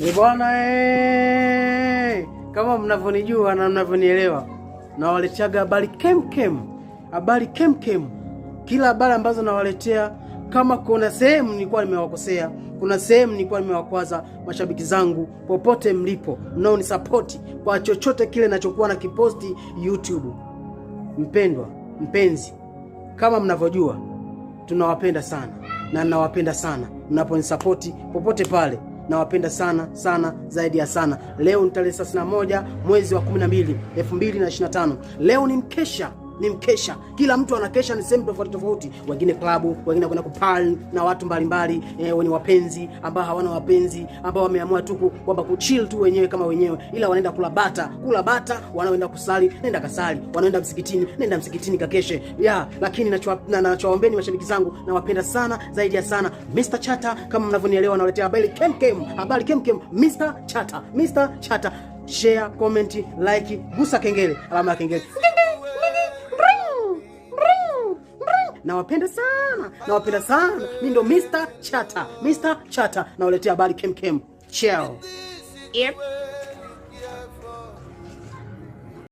Ni bwana kama mnavyonijua na mnavyonielewa, nawaleteaga habari kemkem, habari kemkem, kila habari ambazo nawaletea. Kama kuna sehemu nilikuwa nimewakosea, kuna sehemu nilikuwa nimewakwaza mashabiki zangu, popote mlipo, mnaonisapoti kwa chochote kile nachokuwa na kiposti YouTube, mpendwa mpenzi, kama mnavyojua tunawapenda sana na nawapenda sana mnaponisapoti popote pale, nawapenda sana sana zaidi ya sana. Leo ni tarehe 31 mwezi wa 12 2025. Leo ni mkesha, ni mkesha. Kila mtu anakesha, ni sehemu tofauti tofauti, wengine klabu, wengine kwenda kupal na watu mbalimbali, wenye wapenzi, ambao hawana wapenzi, ambao wameamua tu kwamba kuchill tu wenyewe kama wenyewe, ila wanaenda kula bata, kula bata, wanaenda kusali, nenda kasali, wanaenda msikitini, nenda msikitini kakeshe ya. Lakini nachowaombeni mashabiki zangu, nawapenda sana zaidi ya sana. Mr Chata, kama mnavyonielewa, nawaletea habari kemkem, habari kemkem. Mr Chata, Mr Chata, share, comment, like, gusa kengele, alama ya kengele. Nawapenda sana, nawapenda sana. Mimi ndo Mr Chata, Mr Chata, nawaletea habari kemkem. Ciao. Yep.